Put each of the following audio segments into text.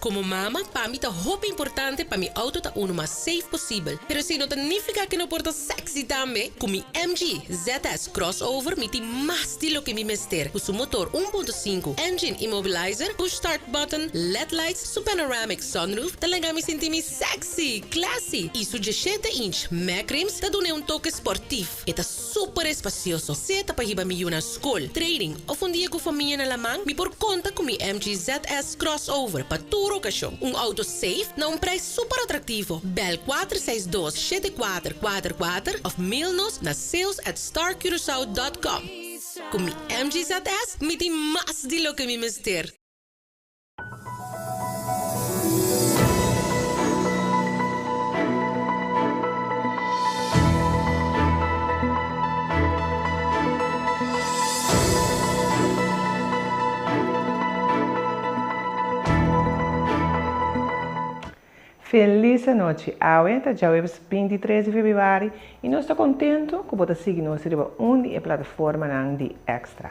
Komo mama, pa mi ta hopi importante pa mi outo ta unu mas safe posibel. Pero esei no ta nifiká ku e no por ta sexy tambe. Ku mi MG ZS Crossover mi tin mas di loke mi mester. Ku su motor 1.5, engine immobilizer, push start button, led lights, su panoramic sunroof ta laga mi sinti mi sexy, classy y su 17 inch Mac rims ta dun'e un toke sportief. E ta super espacioso, sea ta pa hiba mi yu na scol, training of un dia cu famia na laman, mi por conta cu mi MG ZS Crossover pa tur ocasion. Un auto safe na un prijs super atractivo. Bel 462 7444 of mail nos na sales@starcuracao.com. Cu mi MG ZS mi tin mas di loke mi mester. Felis anochi! Awe ta djaweps 23 di febrüari i nos ta kontentu ku bo ta sigui nos riba un di e plataformanan di Extra.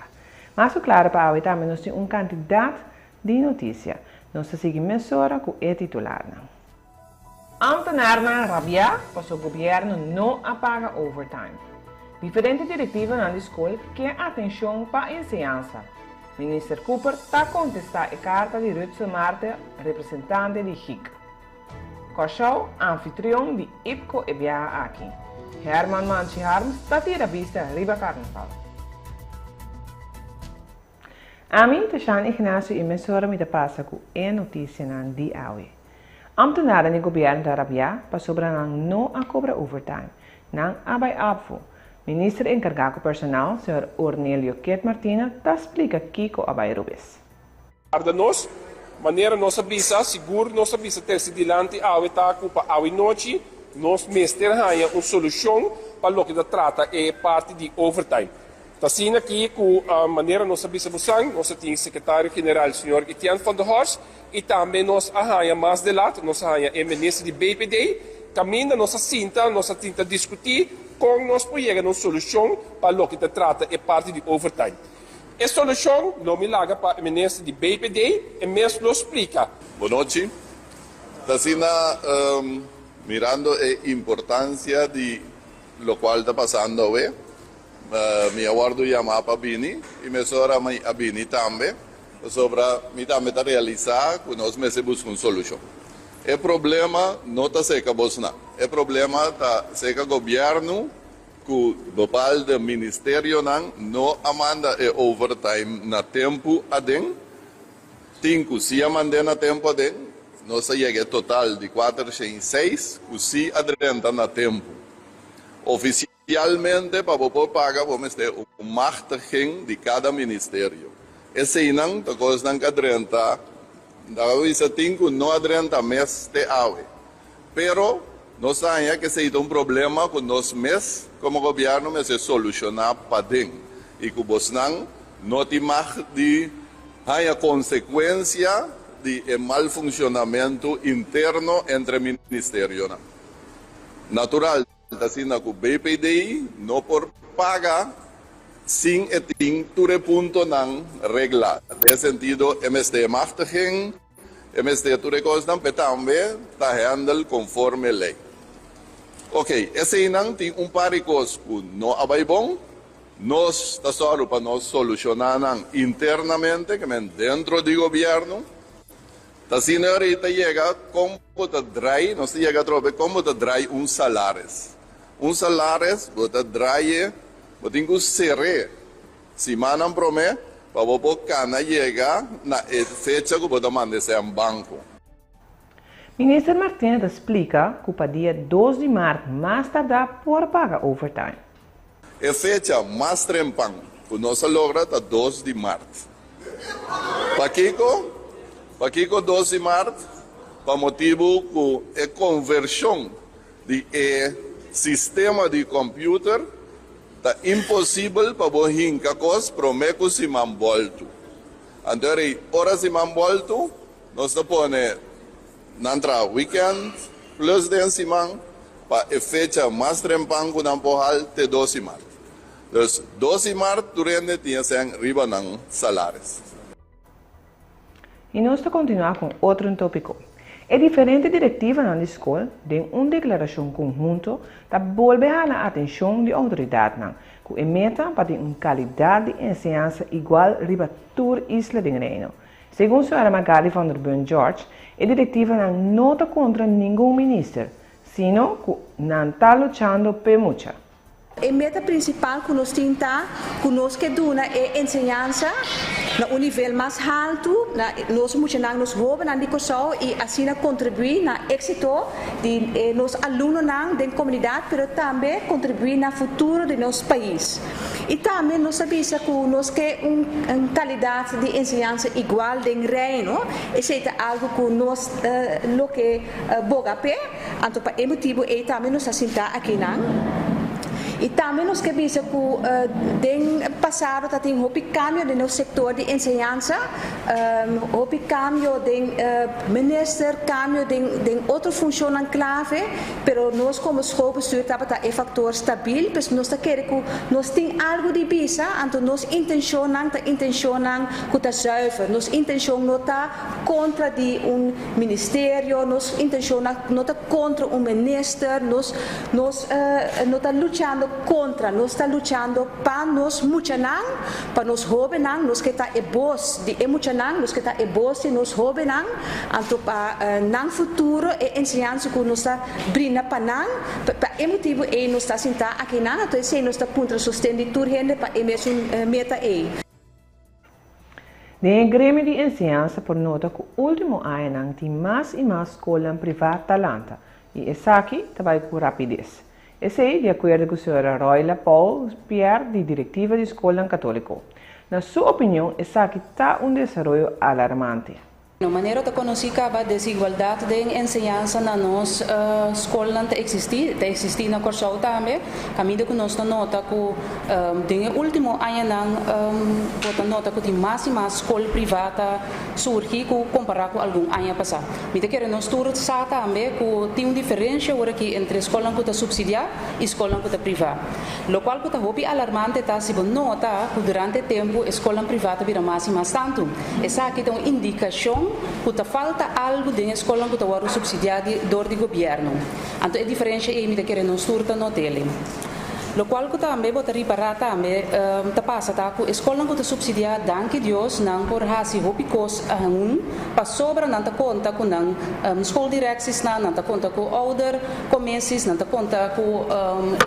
Mas ku klaru pa awe tambe nos tin un kantidat di notisia. Nos ta sigui mesora ku e titularnan. Ámtenarnan rabiá paso gobièrnu no a paga overtime. Diferente direktivanan di skol ke atenshon pa enseñansa. Minister Cooper ta kontestá e karta di Rutsel Marte, representante di GIC. Kòrsou, anfitrion di IPKO e biaha aki. Herman Manchi Harms ta tira bista riba Karnaval. Ami ta Shan Ignacio i mesora mi ta pasa ku e notisianan di awe. Ámtenaren di gobièrnu ta rabiá pasobra nan no a kobra overtime. Nan a bai apfu. Minister enkargá ku personal, señor Ornelio Kit Martina, ta splika kiko a bai robes. Warda nos, manera nos a bisa, sigur nos a bisa terse dilanti awe ta ku pa awe nochi nos mester haña un solushon pa loke ta trata e parti di overtime. Ta asina aki ku manera nos a bisa bosan, nos a tin Sekretario General señor Etienne van der Horst i tambe nos a haña mas delat nos a haña e minister di BPD kaminda nos a sinta nos a tinta diskutí kon nos por yega na un solushon pa loke ta trata e parti di overtime. E solushon lo mi laga pa e minister di BPD, e mes lo splika. Bonochi. Ta asina mirando e importancia di locual ta pasando awe, mi a wordo yama pa bini y mesora mi a bini tambe pasobra mi tambe ta realisa cu nos mester busca un solucion. E problema no ta seca bosnan, e problema ta seca gobierno Ku bepaalde ministerionan no a manda e overtime na tempu aden, tin ku si a mand'é na tempu aden, nos a yega e total di 406 ku si a drenta na tempu. Ofisialmente pa bo por paga bo mester un machtiging di kada ministerio. Eseinan ta kosnan ku a drenta, ta bisa tin ku no a drenta mes te awe. Pero nos ta haña ku esei ta un problema ku nos mes komo gobièrnu mester solushoná paden i ku bosnan no tin mag di haña konsekuensia di e mal funshonamentu interno entre ministerionan. Natural ta asina ku BPD no por paga sin e tin tur e puntonan reglá. Den e sentido e mester machtiging. E mester tur e kosnan p'e tambe ta handle konforme lei. Ok, eseinan tin un par di kos ku no a bai bon. Nos ta sòru pa nos solushoná nan internamente, ke men dentro di gobièrnu. Ta asina ahorita yega kon bo ta drai, nos ta yega atrobe kon bo ta drai un salaris. Un salaris bo ta drai'e, bo tin ku ser'é. Simannan promé pa bo por kana yega na e fecha ku bo ta manda esei an banko. Minister Martina ta splika ku pa dia 2 di mart mas tardá por paga overtime. E fecha mas trempan ku nos a logra ta 2 di mart. Pakiko? Pakiko 2 di mart? Pa motibu ku e konvershon di e sistema di kòmpiuter Ta imposibel pa bo hinka kos promé ku siman bòltu. Anto rei, ora siman bòltu, nos ta pone nan traha wikènt plus den siman pa e fecha mas trempan ku nan por hal te 2 di mart. Dus 2 di mart tur hende tin esèn riba nan salaris. I nos ta kontinuá ku un otro tópiko. E diferente direktivanan di skol, den un deklarashon konhunto, ta bolbe hala atenshon di outoridatnan, ku e meta pa tin un kalidat di enseñansa igual riba tur isla den Reino. Segun señora Magali van der Bunt George, e direktivanan no ta kontra ningun minister, sino ku nan ta luchando p'e mucha. E meta prinsipal ku nos tin ta ku nos ke duna e enseñansa na un nivel mas haltu na nos muchanan, nos hóbennan di Kòrsou i asina kontribuí na éksito di nos alumnonan den komunidat pero tambe kontribuí na futuro di nos pais. I tambe nos ta bisa ku nos ke un kalidat di enseñansa igual den Reino, esei ta algu ku nos lo ke boga p'e. Anto pa e motibu ei tambe nos a sintá akinan. I tambe nos ke bisa ku den pasado ta tin hopi kambio den nos sektor di enseñansa, hopi kambio den minister, kambio den den otro funshonnan klave, pero nos komo schoolbestuur tabata e faktor stabil, pues nos ta kere ku nos tin algu di bisa, anto nos intenshonnan ta intenshonnan ku ta zuiver, nos intenshon no ta kontra di un Ministerio, nos intencion no ta contra un minister, nos nos no ta luchando contra, nos ta luchando pa nos muchanan, pa nos hobennan, nos ke ta e bos di e muchanan, nos ke ta e bos di nos hobennan, anto pa nan futuro e enseñansa cu nos ta brinda pa nan, pa e motibo ey nos ta sinta akinan, anto esey nos ta puntra sosten di tur hende pa e mesun meta ey. Den e gremio di enseñansa por nota ku último añanan tin mas i mas skolnan privá ta lanta i esaki ta bai ku rapides. Esei di akuerdo ku señora Royla Paul Pierre di Direktiva di Skolnan Katóliko. Na su opinion esaki ta un desaroyo alarmante. No manera ta konosí kaba desigualdat den enseñansa na nos skolnan ta eksistí, ta eksistí na Kòrsou tambe. Kaminda ku nos ta nota ku den e último añanan bo ta nota ku tin mas i mas skol privá ta surgi ku kompará ku algun aña pasá. Mi ta kere nos tur sa tambe ku tin un diferensha awor aki entre skolnan ku ta supsidiá i skolnan ku ta privá. Lokual ku ta hopi alarmante ta si bo nota ku durante e tempu e skolnan privá ta bira mas i mas tantu. Esaki ta un indikashon ku ta falta algu den e skolnan ku ta wòrdu supsidiá di dor di gobièrnu. Anto e diferensha ei mi ta kere nos tur ta not'el. Lokual ku tambe bo ta ripará tambe ta pasa ta ku e skolnan ku ta supsidiá danki Dios nan por hasi hopi kos aun pasobra nan ta konta ku nan schooldirectiesnan, nan ta konta ku ouder commissies, nan ta konta ku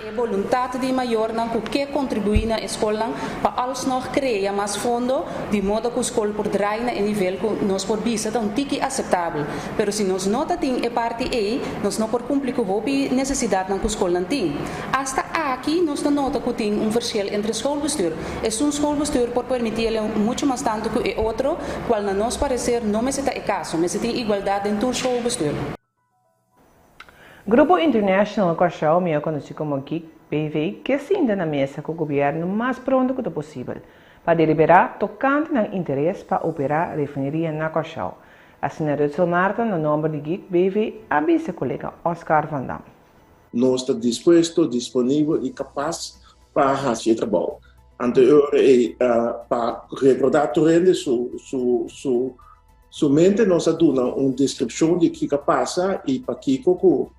e boluntat di mayornan ku ke kontribuí na e skolnan pa alsnog krea mas fondo Di modo ku skol por drai na e nivel ku nos por bisa ta un tiki aseptabel. Pero si nos no ta tin e parti ei, nos no por kumpli ku hopi nesesidatnan ku skolnan tin. Asta aki nos ta nota ku tin un verschil entre schoolbestuur. Esun schoolbestuur por permití el muchu mas tantu ku e otro, kual na nos pareser no mester ta e kaso. Mester tin igualdat den tur schoolbestuur. Grupo International Kòrsou, mihó konosí komo gig BV, ke sinta na mesa ku gobièrnu mas pronto ku ta posibel pa deliberá tokante nan interes pa operá refineria na Kòrsou. Asina Rutsel Marten na nòmber di gig BV a bisa kolega Oscar van Dam. Nos ta dispuesto, disponibel i kapas pa hasi e trabou. Anto e ora ei pa rekordá tur hende su su su Su mente nos a duna un deskripshon di kiko a pasa i pakiko ku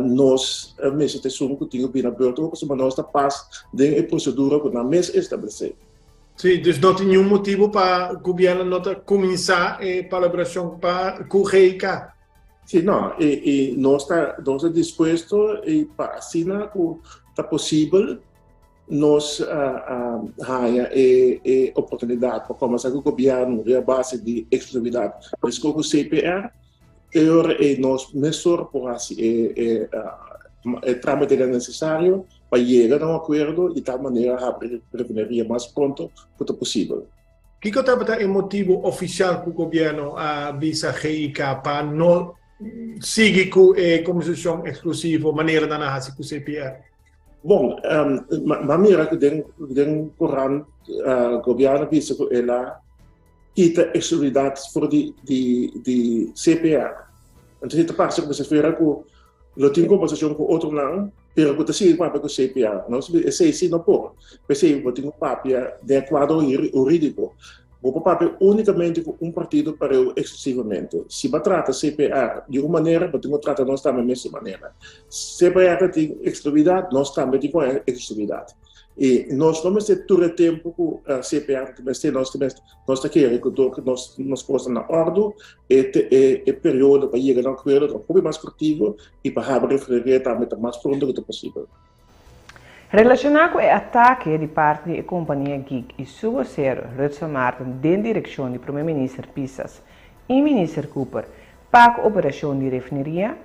nos mester ta esun ku tin ku bira beurt ora pasobra nos ta pas den e prosedura ku nan mes establesé. Sí, dus no tin niun motibu pa gobièrnu no ta kuminsá e palabrashon pa ku GIK. Sí, no, i nos ta nos ta dispuesto i pa asina ku ta posibel Nos a haña e oportunidat pa kombersá ku gobièrnu riba base di eksklusividat meskos ku CPR. E ora ei nos mesora por hasi e trámitenan nesesario pa yega na un akuerdo di tal manera habri refineria mas pronto ku ta posibel. Kiko tabata e motibu ofisial ku gobièrnu a bisa GIK pa no sigui ku e kombersashon eksklusivo manera nan a hasi ku CPR? Bon, m'a mira ku den den korant gobièrnu a bisa ku el a kita eksklusividat for di di di CPR. Entonces ta parse ku mester spera ku lo tin kombersashon ku otronan pero ku ta sigui papia ku CPR. Nos esei si no por. P'esei bo tin ku papia den e kuadro hurídiko. Bo por papia únikamente ku un partido pareu eksklusivamente. Si bo a trata CPR di un manera, bo tin ku trata nos tambe mesun manera. CPR tin eksklusividat, nos tambe tin ku eksklusividat. I nos no mester tur e tempu ku CPR ta mester, nos ta mester, nos ta kere ku dor ku nos nos kosnan na òrdu, e e periodo pa yega na akuerdo ta hopi mas kortivo i pa habri refineria tambe ta mas pronto ku ta posibel. Relashoná ku e atake di parti di e kompania gig i su bosero Rutsel Marten den direkshon di Prome Minister Pisas i Minister Cooper pa ku operashon di refineria,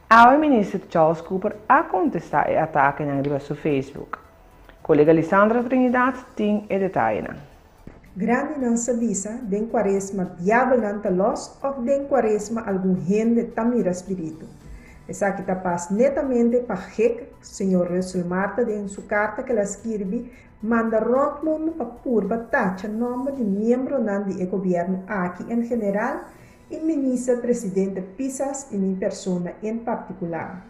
awe Minister Charles Cooper a kontestá e atakenan riba su Facebook. Kolega Lisandra Trinidad tin e detayenan. Grandinan sa bisa den kuaresma diabelnan ta lòs òf den kuaresma algun hende ta mira spiritu. Esaki ta pas netamente pa gek, señor Russell Marta den su karta ku el a skirbi manda rònt mundu pa purba tacha nòmber di miembronan di e gobièrnu aki en general i Minister Presidente Pisas i mi persona en partikular.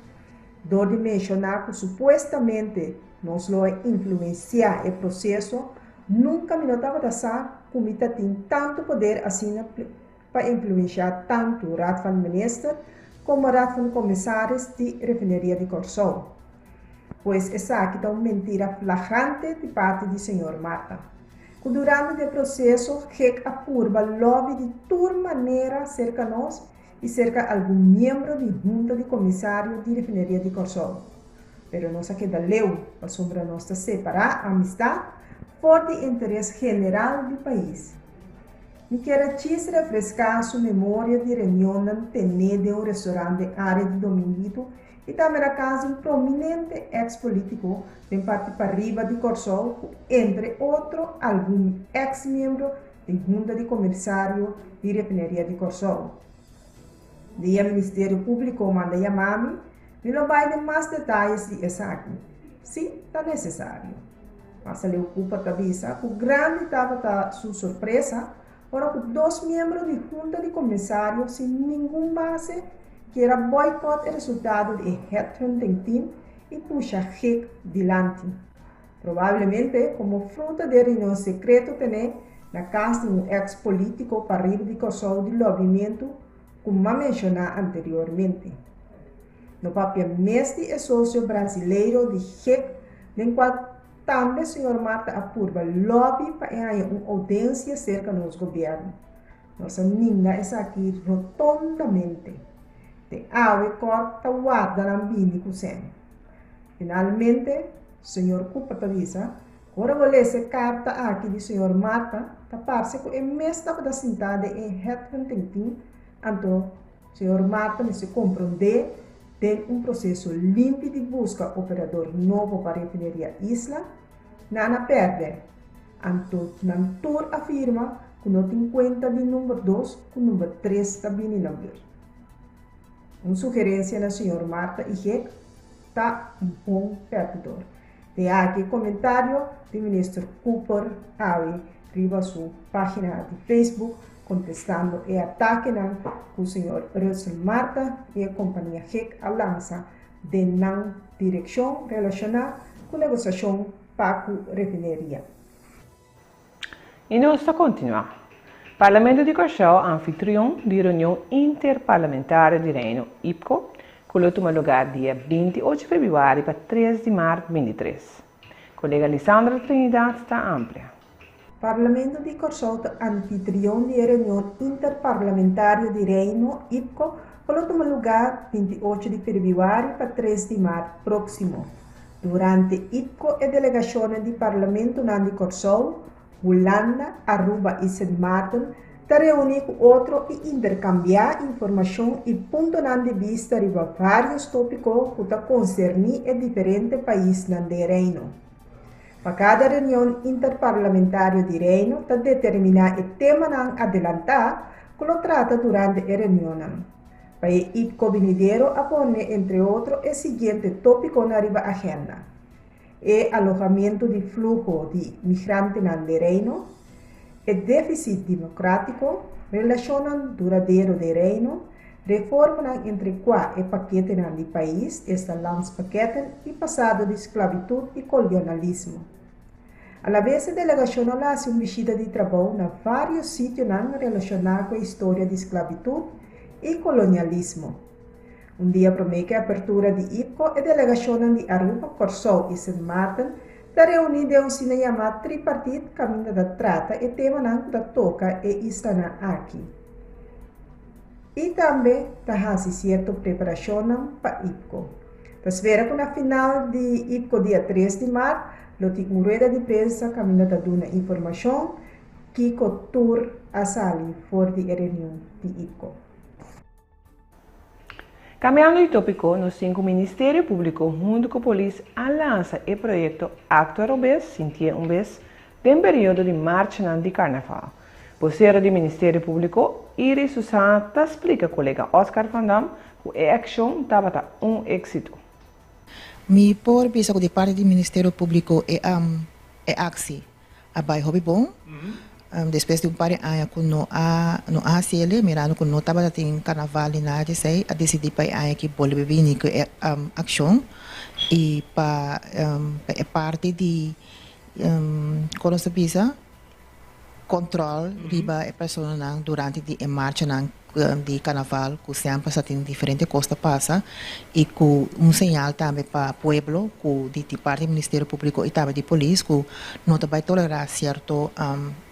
Dor di menshoná ku supuestamente nos lo a influensiá e proseso, Nunka mi no tabata sa ku mi ta tin tantu poder asina pa influenshá tantu Raad van Minister komo Raad van Commissaris di Refineria di Kòrsou. Pues esaki ta un mentira flagrante di parti di señor Marta. Ku durante di e proseso gek a purba lòbi di tur manera serka nos i serka algun miembro di Hunta di Komisario di Refineria di Kòrsou. Pero nos a keda leu, pasobra nos ta separá amistat for di interes general di pais. Mi kier a chis refreská su memoria di reunionnan tené den un restorant den área di Dominguito i tambe na kas di un prominente eks-polítiko den parti pariba di Kòrsou ku entre otro algun eks-miembro di Hunta di Komersario di Refineria di Kòrsou. Dia Ministerio Públiko manda yama mi, mi lo bai den mas detayes di esaki, si ta nesesario. Marcelio Cooper ta bisa ku grandi tabata su sorpresa ora ku dos miembro di Hunta di Komisario sin ningun base kier a bòikòt e resultado di e headhunting team i pusha gek dilanti. Probablemente komo fruta di e reunion sekreto tené na kas di un eks polítiko pariba di Kòrsou di lòbimentu ku m'a menshoná anteriormente. No papia mes di e sosio brasileiro di gek den kual tambe señor Marta a purba lòbi pa e haña un oudensia serka nos gobièrnu. Nos a ninga esaki rotondamente. Te awe kòrt ta warda nan bini ku sèn. Finalmente, señor Cooper ta bisa, Ora bo lesa e karta aki di señor Marta, ta parse ku e mes tabata sintá den e headhunting team, anto señor Marta mester komprondé den un proseso limpi di buska operador nobo pa Refineria Isla, nan a pèrdè. Anto nan tur a firma ku no tin kuenta di number dos ku number tres ta bini na bùrt. Un sugerensia na señor Marta i Gek ta un bon pèrdidor. De aki e komentario di Minister Cooper awe riba su página di Facebook kontestando e atakenan ku señor Russel Marta i e kompania Gek a lansa den nan direkshon relashoná ku negosiashon pa ku refineria. I nos ta kontinuá. Parlamento di Kòrsou anfitrion di reunion interparlamentario di Reino, IPCO, ku lo tuma lugá dia 28 febrüari pa 3 di mart 23. Kolega Lisandra Trinidad ta amplia. Parlamento di Kòrsou ta anfitrion di e reunion interparlamentario di Reino, IPCO, ku lo tuma lugá 28 di febrüari pa 3 di mart próksimo. Durante IPCO e delegashonnan di parlamentonan di Kòrsou, Hulanda, Aruba i Sint Maarten ta reuní ku otro i interkambiá informashon i puntonan di bista riba vários tópiko ku ta konserní e diferente paisnan den Reino. Pa kada reunion interparlamentario di Reino ta determiná e temanan adelantá ku lo trata durante e reunionnan. Pa e IPCO binidero a pone entre otro e siguiente tópikonan riba agenda, e alohamentu di fluho di migrantenan den Reino, e défisit demokrátiko, relashonnan duradero den Reino, reformanan entre kua e paketenan di pais, esta landspakketten, i pasado di sklabitut i kolonialismo. Alabes e delegashon a hasi un bishita di trabou na vários sitionan relashoná ku e historia di sklabitut i kolonialismo. Un dia promé ku e apertura di IPKO e delegashonnan di Aruba, Kòrsou i Sint Maarten ta reuní den un sina yamá tripartit kaminda ta trata e temanan ku ta toka e islanan aki i tambe ta hasi sierto preparashonnan pa IPKO. Ta spera ku na final di IPKO dia tres di mart Lo tin un rueda di prensa kaminda ta duna informashon kiko tur a sali for di e reunion di IPCO. Kambiando di topiko, nos tin ku Ministerio Públiko huntu ku polis a lansa e proyekto Aktua Robes, Sintié un Bes den periodo di marchanan di karnaval. Bosero di Ministerio Públiko, Iris Susana ta splika kolega Oscar van Dam ku e akshon tabata un éksito. Mi por bisa ku di parti di Ministerio Públiko e e aksi a bai hopi bon. Despues di un par di aña ku no a no a hasi el'e, mirando ku no tabata tin karnaval ni nada di esei, a disidí pa e aña aki bolbe bini ku e akshon i pa pa e parti di kon nos ta bisa? Control riba e personanan durante di e marchanan di carnaval cu semper sa tin diferente cos ta pasa y cu un señal tambe pa pueblo cu di di parti di Ministerio Publico y tambe di polis cu no ta bay tolera cierto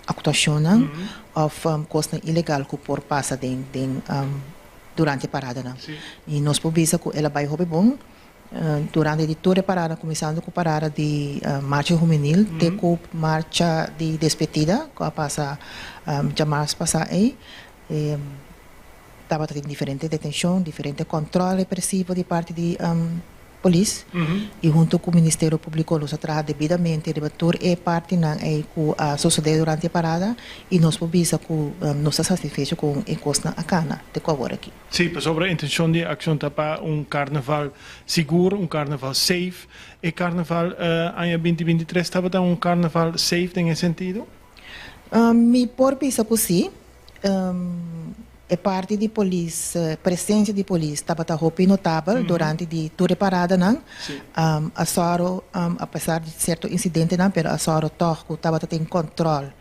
actuacionnan of cosnan ilegal cu por pasa den den durante e paradanan. Y nos por bisa cu el a bay hopi bon. Durante di tur e parada, kuminsando ku parada di marcha hubenil te ku marcha di despedida ku a pasa djamars pasá ei, tabata tin diferente detenshon, diferente kòntròl represivo di parti di polis i huntu ku Ministerio Públiko nos a traha debidamente riba tur e partinan ei ku a sosodé durante e parada i nos por bisa ku nos ta satisfecho kon e kosnan a kana te ku awor aki. Sí, pasobra e intencion di e accion ta pa un carnaval sigur, un carnaval safe. E carnaval aña binti binti tres tabata un carnaval safe den e sentido? Mi por bisa cu sí. E parti di polis, presencia di polis tabata hopi notabel durante di tur e paradanan. A sòru, a pesar di cierto incidentenan, pero a sòru tòg cu tabata tin control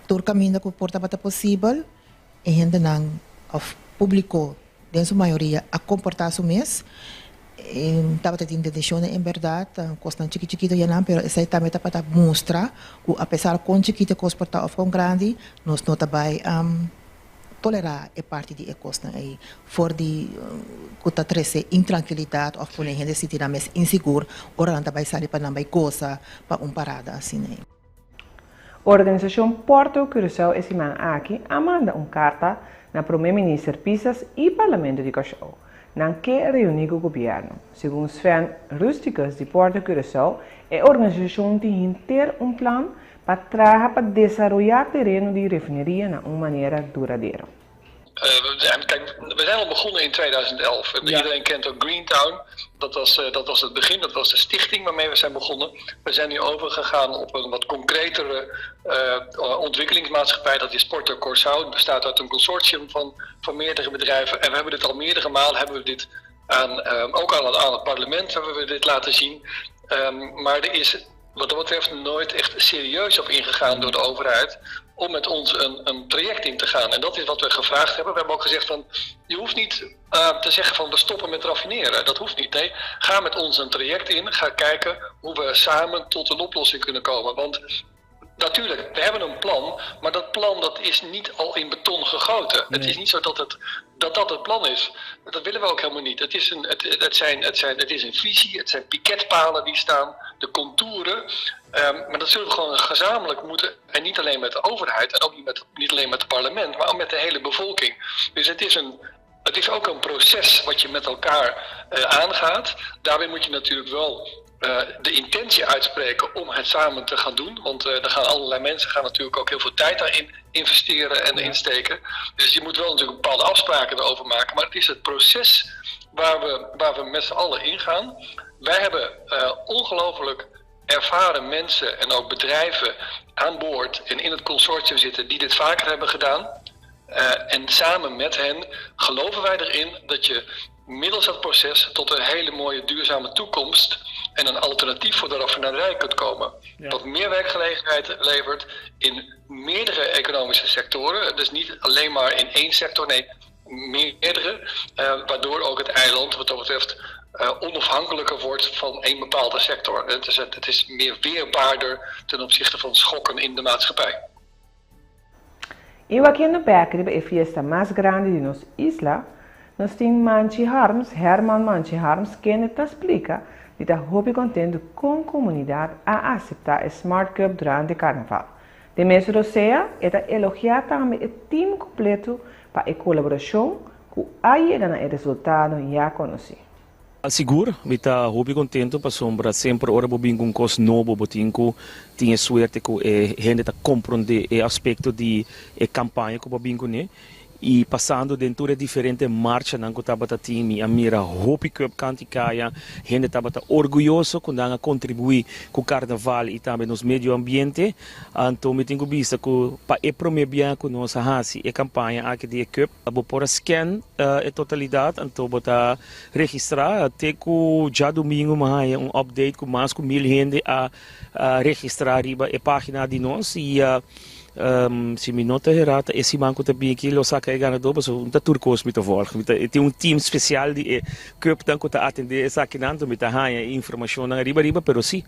tur caminda cu por tabata posibel. E hendenan of publico den su mayoria a comporta su mes. Tabata tin detencionnan en berdad, cosnan chiki chikito yanan, pero esey tambe ta pa ta mustra cu a pesar con chikito e cos por ta of con grandi, nos no ta bay tolera e parti di e cosnan ey for di cu ta trece intrankilidad of pone hende sinti nan mes insigur ora nan ta bay sali pa nan bay goza pa un parada asina ey. Organisashon Porto Curaçao e siman aki a manda un karta na Prome Minister Pisas i Parlamento di Kòrsou. Nan ke reuní ku gobièrnu. Segun Sven Rusticus di Porto Curaçao, e organisashon tin henter un plan pa traha pa desaroyá tereno di refineria na un manera duradero. Kijk, we zijn al begonnen in 2011. En iedereen kent ook Greentown. Dat was, dat was het begin, dat was de stichting waarmee we zijn begonnen. We zijn nu overgegaan op een wat concretere ontwikkelingsmaatschappij. Dat is Porto Corsau. Het bestaat uit een consortium van, van meerdere bedrijven. En we hebben dit al meerdere malen hebben we dit aan, ook aan het, aan het parlement hebben we dit laten zien. maar er is wat dat betreft nooit echt serieus op ingegaan door de overheid om met ons een, een traject in te gaan. En dat is wat we gevraagd hebben. We hebben ook gezegd van je hoeft niet uh, te zeggen van we stoppen met raffineren. Dat hoeft niet. Nee, ga met ons een traject in. Ga kijken hoe we samen tot een oplossing kunnen komen. Want natuurlijk, we hebben een plan, maar dat plan dat is niet al in beton gegoten. Het is niet zo dat, het, dat dat het plan is. Dat willen we ook helemaal niet. Het is een, het, het zijn, het zijn, het is een visie, het zijn piketpalen die staan, de contouren. Um, maar dat zullen we gewoon gezamenlijk moeten. En niet alleen met de overheid en ook niet, met, niet alleen met het parlement, maar ook met de hele bevolking. Dus het is een, het is ook een proces wat je met elkaar uh, aangaat. Daarbij moet je natuurlijk wel uh, de intentie uitspreken om het samen te gaan doen. Want uh, er gaan allerlei mensen gaan natuurlijk ook heel veel tijd daarin investeren en ja. insteken. Dus je moet wel natuurlijk bepaalde afspraken erover maken. Maar het is het proces waar we, waar we met z'n allen ingaan. Wij hebben uh, ongelooflijk ervaren mensen en ook bedrijven aan boord en in het consortium zitten die dit vaker hebben gedaan. Uh, en samen met hen geloven wij erin dat je middels dat proces tot een hele mooie duurzame toekomst en een alternatief voor de raffinaderij kunt komen. Wat meer werkgelegenheid levert in meerdere economische sectoren. Dus niet alleen maar in één sector, nee, meerdere. Uh, waardoor ook het eiland wat dat betreft uh, onafhankelijker wordt van één bepaalde sector. Het is, het is meer weerbaarder ten opzichte van schokken in de maatschappij. I wakiendo bèk riba e fiesta mas grandi di nos isla, nos tin Manchi Harms, Herman Manchi Harms, kende ta splika di ta hopi kontentu kon komunidat a aseptá e Smart Cup durante Karnaval. Den mes rosea e ta elogiá tambe e tim kompletu pa e kolaborashon ku a yega na e resultado ya konosí. Sigur, mi ta hopi contento pasobra semper ora bo bin cu un cos nobo bo tin cu tin e suerte cu e hende ta compronde e aspecto di e campaña cu bo a bin cune. Y pasando den tur e diferente marchanan cu tabata tin mi a mira hopi cup canti caya, hende tabata orguyoso cu nan a contribui cu carnaval y tambe nos medio ambiente. Anto mi tin cu bisa cu pa e prome bia cu nos a haci e campaña aki di e cup, Bo por a scan e totalidat, anto bo ta registrá. Te ku djadumingu mi a haña un update ku mas ku mil hende a registrá riba e página di nos i si mi no ta herá ta e siman ku ta bin aki lo saka e ganadó pasobra no ta tur kos mi ta vòlg. Mi ta tin un team spesial di e cupnan ku ta atendé esakinan, anto mi ta haña e informashonnan ariba ariba, pero sí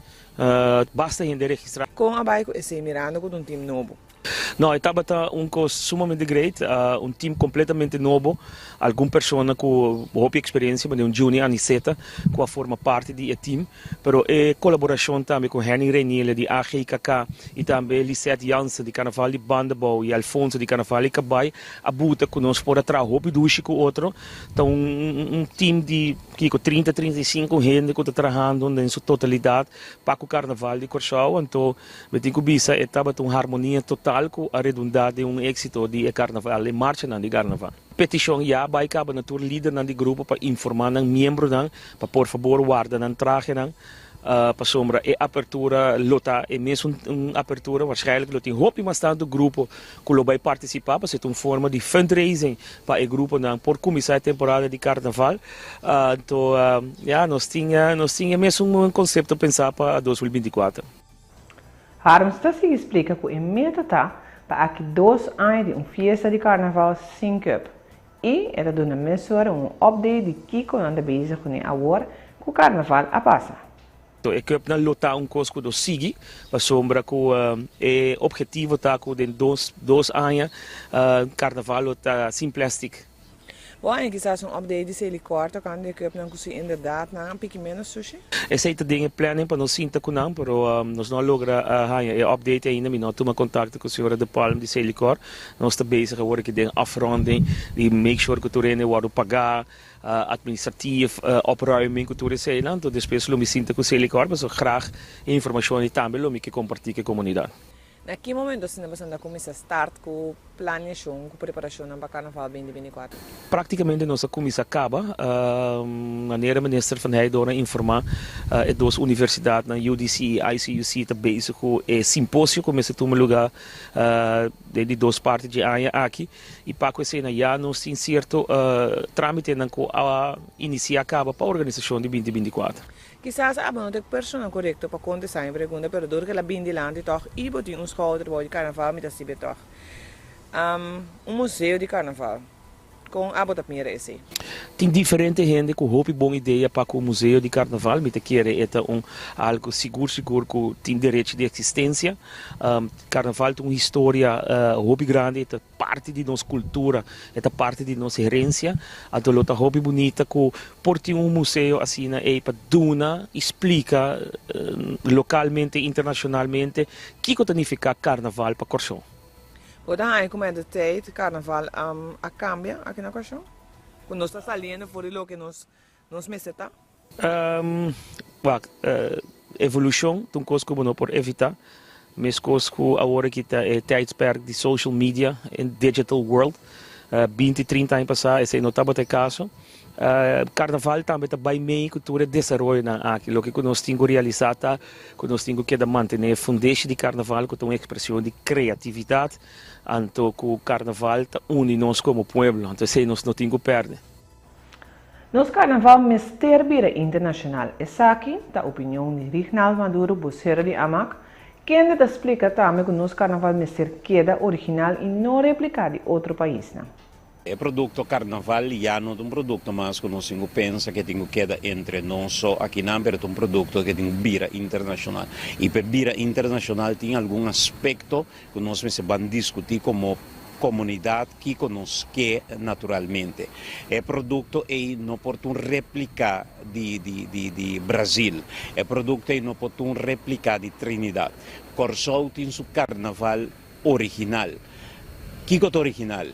basta hende registrá. Kon a bai ku esei mirando ku ta un team nobo? No, e tabata un kos sumamente great, un team completamente nobo, algun persona ku hopi experiencia, manera un Juni Aniceta ku a forma parti di e team, pero e colaboracion tambe ku Henny Reniele di AGKK y tambe Lisette Jansen di Carnaval di Bandabou y Alfonso di Carnaval di Cabay a buta ku nos por a traha hopi dushi ku otro. Ta un team di kiko trinta, 35 hende ku ta trahando den su totalidad pa ku Carnaval di Corsou, anto Mi tin ku bisa e tabata un harmonia total ku a redundá den un éksito di e karnaval, e marchanan di karnaval. Petishon ya bai kaba na tur lidernan di grupo pa informá nan miembronan pa por fabor warda nan trahenan pasobra e apertura lo ta e mesun apertura, waarschijnlijk lo tin hopi mas tantu grupo ku lo bai partisipá pasobra e ta un forma di fundraising pa e gruponan por kuminsá e temporada di karnaval. Anto ya nos tin nos tin e mesun konsepto pensá pa 2024. Harms ta sigui splika ku e meta ta pa aki dos aña di un fiesta di karnaval sin cup i e ta duna mesora un update di kiko nan ta bezig kuné awor ku karnaval a pasa. E cupnan lo ta un kos ku lo sigui pasobra ku e objetivo ta ku den dos aña karnaval lo ta sin plastic. Bo haña kisas un update di Selikor tokante e cupnan ku si inderdat nan a piki menos sushi? Esei ta den e planning pa nos sinta ku nan, pero nos no a logra haña e update ainda. Mi no a tuma kontakto ku señora De Palm di Selikor. Nos ta bezig awor aki den afronding di make sure ku tur hende wòrdu pagá, administratief, opruiming ku tur eseinan. Anto despues lo mi sinta ku Selikor pasobra graag e informashon ei tambe lo mi ke kompartí ku e komunidat. Na ki momento asina boso ta kuminsá start ku planiashon, ku preparashonnan pa Karnaval 2024? Praktikamente nos a kuminsá kaba. Manera Minister van Heydoorn a informá, e dos universidatnan, UDC i ICUC, ta bezig ku e simposio ku mester tuma lugá den di dos parti dje aña aki. I pa ku esei ya nos tin sierto trámitenan ku a inisiá kaba pa organisashon di 2024. Kisas abo no ta e persona korekto pa kontestá mi pregunta, pero dor ku el a bin dilanti tòg i bo tin un skouder bou di karnaval, mi ta sibi tòg. Un museo di karnaval, kon abo ta mira esei? Tin diferente hende ku hopi bon idea pa ku museo di karnaval. Mi ta kere e ta un algu sigur sigur ku tin derecho di eksistensia. Karnaval ta un historia hopi grandi, e ta parti di nos cultura, e ta parti di nos herencia, anto lo ta hopi bunita cu por tin un museo asina ey pa duna y splica localmente y internacionalmente kico ta nifica carnaval pa Corsou. Bo ta haña cu met de tijd carnaval a cambia aki na Corsou? Cu nos ta saliendo for di loke nos nos mester ta? Wak, evolucion ta un cos cu bo no por evita. Mescos cu awor aki ta e tijdsperk di social media en digital world. 20, 30 aña pasa esey no tabata e caso. Carnaval tambe ta bay mee cu tur e desaroyonan aki. Loke cu nos tin cu realisa ta cu nos tin cu keda mantene e fundeshi di Carnaval cu ta un expresion di creatividad. Anto cu Carnaval ta uni nos como pueblo. Anto esey nos no tin cu perde. Nos karnaval mester bira internashonal, esaki ta opinion di Rignald Maduro, bosero di amak, kende ta splika tambe ku nos karnaval mester keda original i no repliká di otro paisnan. E produkto karnaval ya no ta un produkto mas ku nos tin ku pensa ke tin ku keda entre nos so akinan, pero ta un produkto ke tin ku bira internashonal. I pa e bira internashonal tin algun aspekto ku nos mester ban diskutí komo komunidat kiko nos ke naturalmente. E produkto ei no por ta un replika di di di di Brazil, e produkto ei no por ta un replika di Trinidad. Kòrsou tin su karnaval original. Kiko ta original?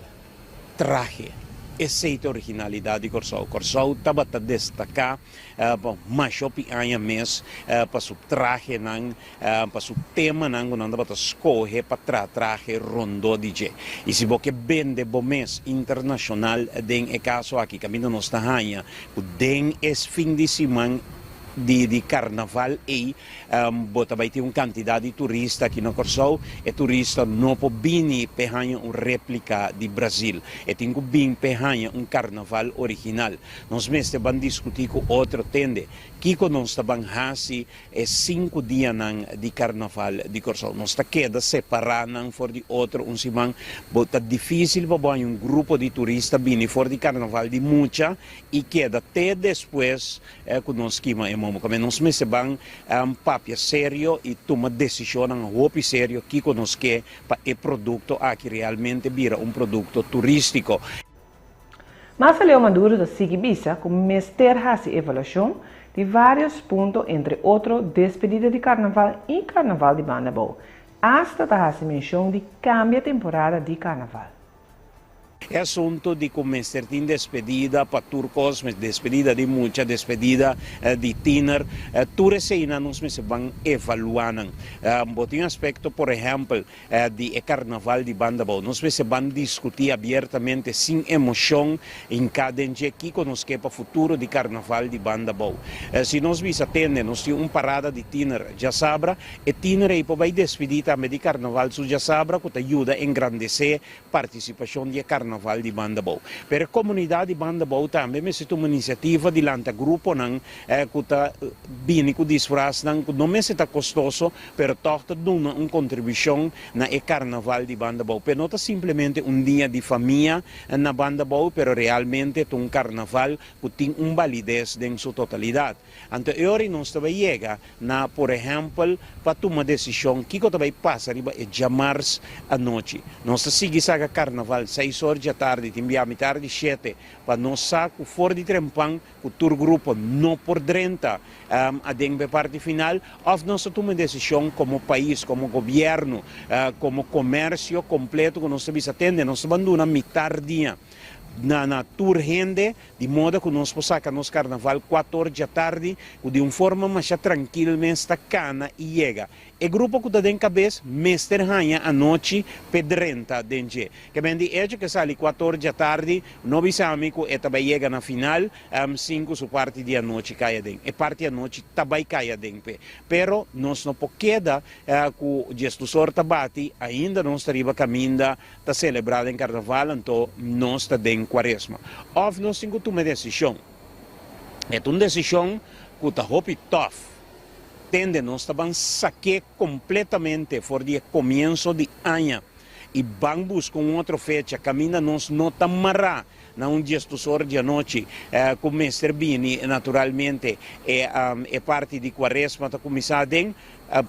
Trahe. Esei ta originalidat di Kòrsou. Kòrsou tabata destaká pa masha hopi aña mes pa su trahenan, pa su temanan ku nan tabata skohe pa traha trahe rondó di dje. I si bo ke bende bo mes internashonal den e kaso aki kaminda nos ta haña ku den e fin di siman di di karnaval ei Bo ta bai tin un kantidat di turista aki na Kòrsou. E turista no por bini p'e haña un réplika di Brazil. E tin ku bin p'e haña un karnaval original. Nos mester ban diskutí ku otro tende kiko nos ta ban hasi e sinku dianan di karnaval di Kòrsou. Nos ta keda separá nan for di otro un siman. Bo ta difísil pa bo haña un grupo di turista bini for di karnaval di mucha i keda te despues Ku nos kima e momo. Kome nos mester ban papia serio i tuma desishonnan hopi serio kiko nos ke pa e produkto aki realmente bira un produkto turístiko. Marceleo Maduro ta sigui bisa ku mester hasi evaluashon di vários punto entre otro despedida di karnaval i karnaval di banda abou. Asta ta hasi menshon di kambia temporada di karnaval. E asunto di cu mester tin despedida pa tur cos, despedida di mucha, despedida di tiener, tur eseinan nos mester ban evalua nan. Bo tin aspecto por ehempel di e carnaval di Bandabou, nos mester ban discuti abiertamente sin emocion hinca den dje kico nos ke pa futuro di carnaval di Bandabou. Si nos bisa tende nos tin un parada di tiener djasabra, e tiener ei por bay despedi tambe di carnaval su djasabra cu ta yuda engrandece partisipashon di e karnaval di Bandabou. Pero e komunidat di Bandabou tambe mester tuma inisiativa di lanta gruponan ku ta bini ku disfrasnan ku no mester ta kostoso, pero tòg ta duna un kontribushon na e karnaval di Bandabou. Pero no ta simplemente un dia di famia na Bandabou, pero realmente ta un karnaval ku tin un balides den su totalidat. Anto e ora ei nos ta bai yega na, por ehèmpel, pa tuma desishon kiko ta bai pasa riba e djamars anochi. Nos ta sigui saka karnaval seis or djatardi, tin bia mitar di shete, pa nos sa ku for di trempan ku tur grupo no por drenta aden pa e parti final, òf nos ta tuma e desishon komo pais, komo gobièrnu, komo komersio kompleto ku nos ta bisa tende nos ta ban duna mitar dia na na tur hende Di moda ku nos por saka nos karnaval kuator djatardi ku di un forma masha trankil mes ta kana i yega. E grupo ku ta den kabes mester haña anochi p'e drenta den dje. Ke men di echo ku e sali kuator djatardi no bisa mi ku e ta bai yega na final sin ku su parti di anochi kai aden. E parti anochi ta bai kai aden p'e. Pero nos no por keda ku djestusor ta bati ainda nos ta riba kaminda ta selebrá den karnaval anto nos ta den kuaresma. Òf nos tin ku tuma e desishon. E ta un desishon ku ta hopi tòf. Tende nos ta ban sak'é kompletamente for di e komienso di aña i ban buska un otro fecha kaminda nos no ta mará na un diestusor di anochi ku mester bini naturalmente e parti di kuaresma ta kuminsá den.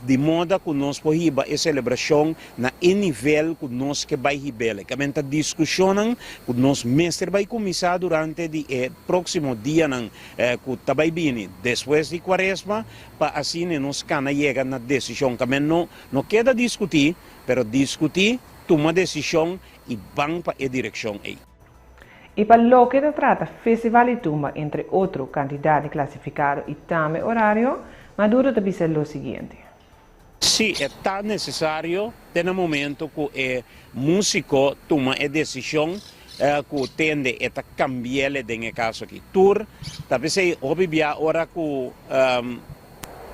Di moda ku nos por hiba e selebrashon na e nivel ku nos ke bai hib'el. E ta diskushonnan ku nos mester bai kuminsá durante di e próksimo dianan ku ta bai bini despues di Kuaresma pa asina nos kana yega na desishon. Kamen no no keda diskutí, pero diskutí, tuma desishon i ban pa e direkshon ei. I pa loke ta trata Festival di Tumba entre otro kantidat di klasifikado i tambe orario, Maduro ta bisa lo siguiente. Si e ta nesesario te na momento ku e músiko tuma e desishon ku tende e ta kambi'el den e kaso aki. Tur ta p'esei hopi bia ora ku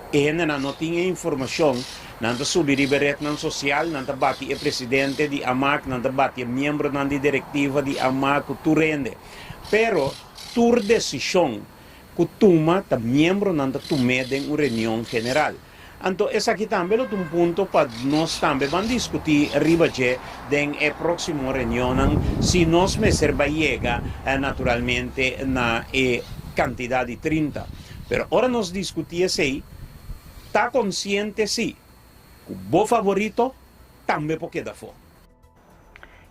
E hendenan no tin e informashon, nan ta subi riba e retnan sosial, nan ta bati e presidente di amak, nan ta bati e miembronan di direktiva di amak ku tur hende. Pero Tur desishon ku tuma ta miembronan ta tum'é den un reunion general. Anto esaki tambe lo ta un punto pa nos tambe ban diskutí riba dje den e próksimo reunionnan si nos mester bai yega naturalmente na e kantidat di 30. Pero ora nos diskutí esei ta konsiente sí ku bo favorito tambe por keda afó.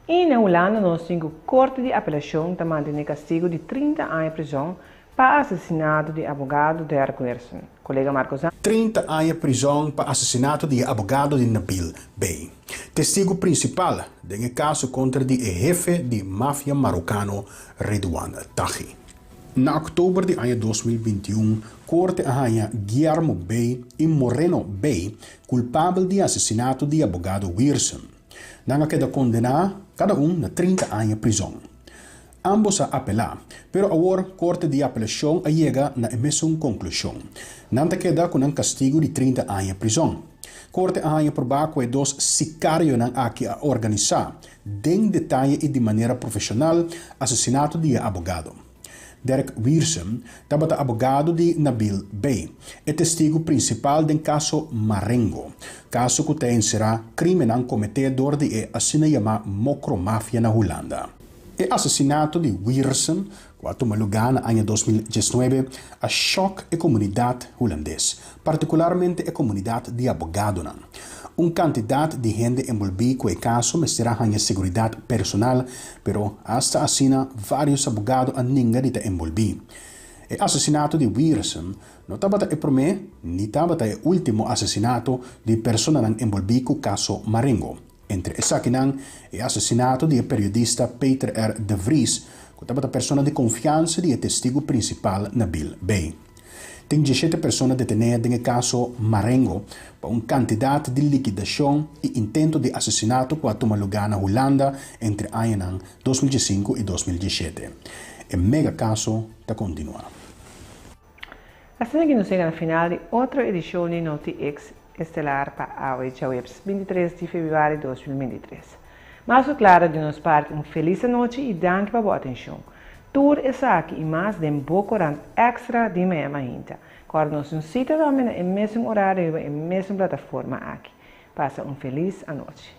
I na Hulanda nos tin ku Korte di Apelashon ta mantené kastigu di 30 aña prizòn pa asesinato di abogado Derk Wiersum. Kolega Marco Zan. 30 aña prizòn pa asesinato di e abogado di Nabil Bey. Testigu prinsipal den e kaso kontra di e hefe di mafia marokano Ridouan Taghi. Na òktober di aña 2021 korte a haña Guillermo Bey i Moreno Bey kulpabel di asesinato di abogado Wiersum. Nan a keda kondená kada un na 30 aña prizòn. Ámbos a apelá, pero awor Korte di Apelashon a yega na e mesun konklushon. Nan ta keda ku nan kastigu di 30 aña prizòn. Korte a haña probá ku e dos sikarionan aki a organisá, den detaye i di manera profeshonal, asesinato di e abogado. Derk Wiersum tabata abogado di Nabil Bey, e testigu prinsipal den kaso Marengo, kaso ku ta enserá krímennan kometé dor di e asina yamá Mokro-mafia na Hulanda. E asesinato di Wiersum, ku a tuma lugá na aña 2019, a shòk e komunidat hulandes, partikularmente e komunidat di abogadonan. Un kantidat di hende enbolbí ku e kaso mester a haña seguridat personal, pero asta asina vários abogado a ninga di ta enbolbí. E asesinato di Wiersum no tabata e promé ni tabata e último asesinato di personanan enbolbí ku kaso Marengo. Entre esakinan e asesinato di e periodista Peter R. de Vries, ku tabata persona di konfiansa di e testigu prinsipal Nabil Bey. Tin 17 persona detené den e kaso Marengo pa un kantidat di likidashon i intento di asesinato ku a tuma lugá na Hulanda entre añanan 2005 i 2017. E mega kaso ta kontinuá. Asina ku nos yega na final di otro edishon di Noti X Estelar pa awe djaweps 23 di febrüari 2023. Mas ku klaro di nos parti un felis anochi i danki pa bo atenshon. Tur esaki i mas den bo korant Extra di mañana mainta. Kòrda nos un sita tambe na e mesun orario riba e mesun plataforma aki. Pasa un felis anochi.